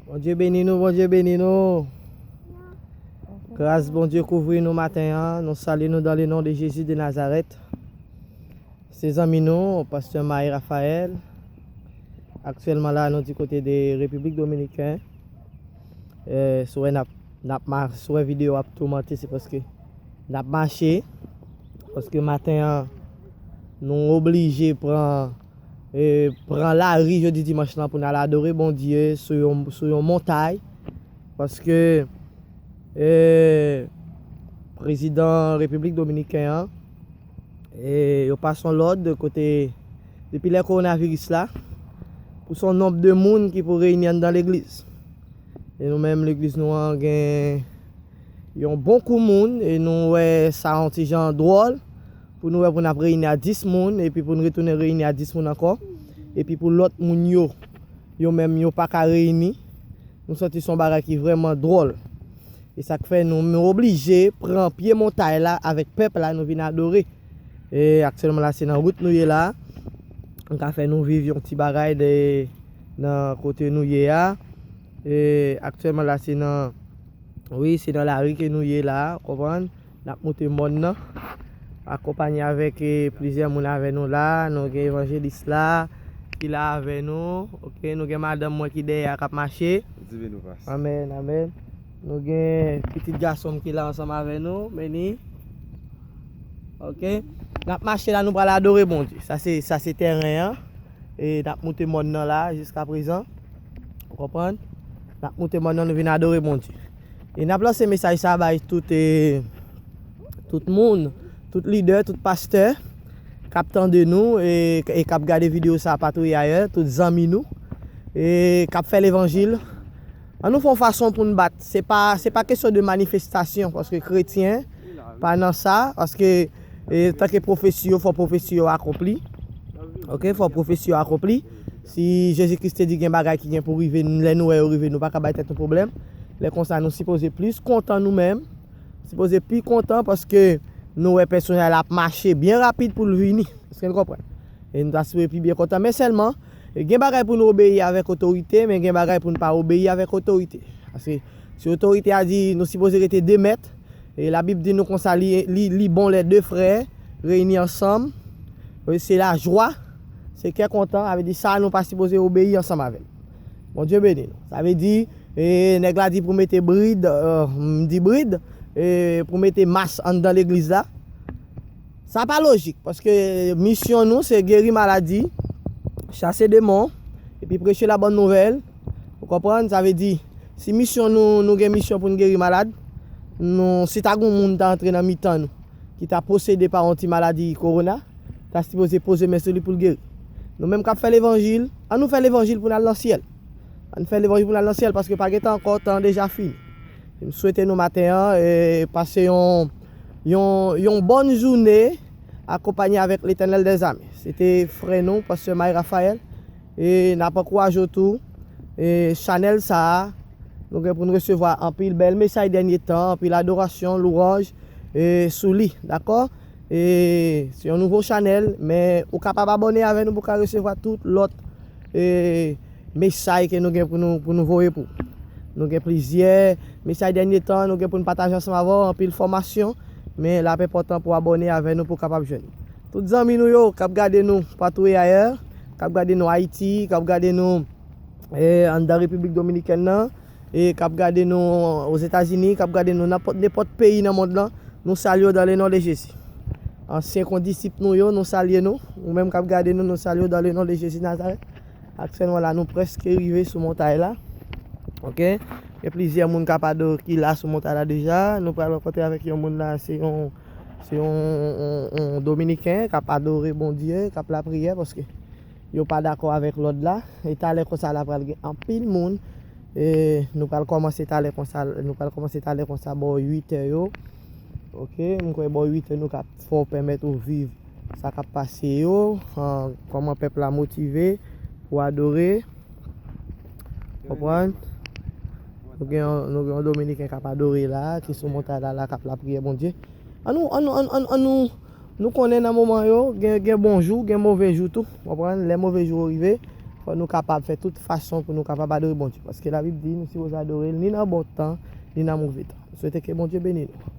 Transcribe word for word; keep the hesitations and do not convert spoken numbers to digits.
Bondye beni nou, Bondye beni nou. Gras Bondye kouvri nou maten an. Nou salye nou dans le nom de Jésus de Nazareth. Se zanmi nou, pastè Maï Raphaël. Aktyèlman la, nou di kote de Repiblik Dominiken. Eh, si w wè n ap, n ap ma-, si w wè videyo ap toumante, se paske n ap mache. Paske maten an, nou oblije pran, eh, pran lari jodi dimanch lan pou n al adore Bondye sou yon, sou yon montay. Paske, eh, prezidan Repiblik Dominiken an, e yo pase yon lòd kote, depi lè kowonaviris la, pou se yon nonb de moun ki pou reyini anndan legliz. E nou menm, legliz nou an gen yon bon kou moun, e nou wè sa yon ti jan dwòl, pou nou wè pou n ap reyini a dis moun, epi pou n retounen reyini a dis moun ankò, epi pou lòt moun yo, yo menm, yo pa ka reyini, nou santi se yon bagay ki vrèman dwòl. E sa k fè nou, nou oblije pran pye montay la avèk pèp la, nou vin adore. E aktyèlman la, se nan wout nou ye la. M ka fè nou viv yon ti bagay de, nan kote nou ye a. E aktyèlman la, se nan, wi, se nan lari ke nou ye la, konprann? N ap moute mòn nan. Akonpanye avèk, eh, plizyè moun avè nou la. Nou gen evanjelis la, ki la avè nou. Oke, nou gen madanm mwen ki dèyè a k ap mache. Bondye beni w, pastè. Amèn, amèn. Nou gen pitit gason m ki la ansanm avè nou, Meni. Oke. N ap mache la, nou pral adore Bondye. Sa se, sa se tèren an. E n ap moute mòn nan la, jiska prezan. Ou konprann? N ap moute mòn nan, nou vin adore Bondye. E n ap lanse mesaj sa bay tout, eh, tout moun, tout lidè, tout pastè k ap tande nou e, e k ap gade videyo sa a pa touye ayè, tout zanmi nou, e k ap fè levanjil. Ann nou fè yon fason pou n bat. Se pa, se pa kesyon de manifestasyon, paske kretyen pa nan sa, paske, e, tanke pwofesi yo, fò pwofesi yo akonpli. Oke, fò pwofesi yo akonpli. Si Jezi Kris te di gen bagay ki gen pou rive, lè nou wè yo rive, nou pa ka bay tèt nou pwoblèm. Lè konsa, nou sipoze plis kontan nou menm. Sipoze pi kontan paske nou wè pèsonaj la ap mache byen rapid pou l vini. Èske n konprann? E nou ta sipoze pi byen kontan. Men sèlman, gen bagay pou nou obeyi avèk otorite, men gen bagay pou n pa obeyi avèk otorite. Paske si otorite a di nou sipoze rete de mèt, e Labib di nou konsa, li, li, li bon lè de frè reyini ansanm, e se lajwa, se kè kontan, sa vle di sa nou pa sipoze obeyi ansanm avè l. Bondye beni nou. Sa vle di, e, nèg la di pou mete brid, e, m di brid, e, pou mete mas anndan legliz la. Sa pa lojik, paske misyon nou se geri maladi, chase demon, epi preche la bòn nouvèl. Ou konprann? Sa vle di, si misyon nou, nou gen misyon pou n geri malad, nou, si ta gen yon moun ta antre nan mitan nou, ki ta posede pa yon ti maladi kowona, ta sipoze poze men sou li pou l geri. Nou menm k ap fè levanjil, ann nou fè levanjil pou n al nan syèl. Ann fè levanjil pou n al nan syèl, paske pa gen tan ankò, tan an deja fini. M swete nou maten an, e, pase yon, yon, yon bòn jounen akonpanye avèk Letènèl dèzame. Se te frè nou, pastè May Rafaèl, e n ap ankouraje w tou, e chanèl sa a, nou gen pou n resevwa anpil bèl mesaj dènye tan, anpil adorasyon, lwanj, e sou li, dakò? E se yon nouvo chanèl, men ou kapab abòne avè nou pou w ka resevwa tout lòt, e, mesaj ke nou gen pou nou, pou nou voye pou ou. Nou gen plizyè mesaj dènye tan, nou gen pou n pataje ansanm avè w, anpil fòmasyon, men l ap enpòtan pou w abòne avè nou pou w kapab jwenn. Tout zanmi nou yo k ap gade nou patou e ayè, k ap gade nou Ayiti, k ap gade nou, e, anndan Repiblik Dominikèn nan, e k ap gade nou Ozetazini, k ap gade nou nan nenpòt, nenpòt peyi nan mond lan, nou salye w dans le nom de Jésus. Ansyen kondisip nou yo, nou salye nou. Ou menm k ap gade nou, nou salye w dans le nom de Jésus Nazareth. Aktyèlman la, nou prèske rive sou montay la. Oke? Gen plizyè moun k ap adore, ki la sou montay la deja. Nou pral rankontre avèk yon moun la, se yon, se yon, yon, yon Dominiken k ap adore Bondye, k ap lapriyè, paske yo pa dakò avèk lòd la. E talè konsa la pral gen anpil moun. E nou pral kòmanse talè konsa, nou pral kòmanse talè konsa bò uit è yo. Oke, m kwè bò uit è nou ka fè w pèmèt ou viv sa k ap pase yo, an, kòman pèp la motive pou adore. Konprann? Nou gen yon, nou gen yon Dominiken k ap adore la, ki sou montay la, la k ap lapriyè Bondye. Ann nou, ann nou, ann, ann, ann nou, nou konnen nan moman yo, gen, gen bon jou, gen move jou tou. Konprann? Lè move jou yo rive, pou nou kapab fè tout fason pou nou kapab adore Bondye. Paske Labib di nou sipoze adore l ni nan bon tan, ni nan move tan. M swete ke Bondye beni nou.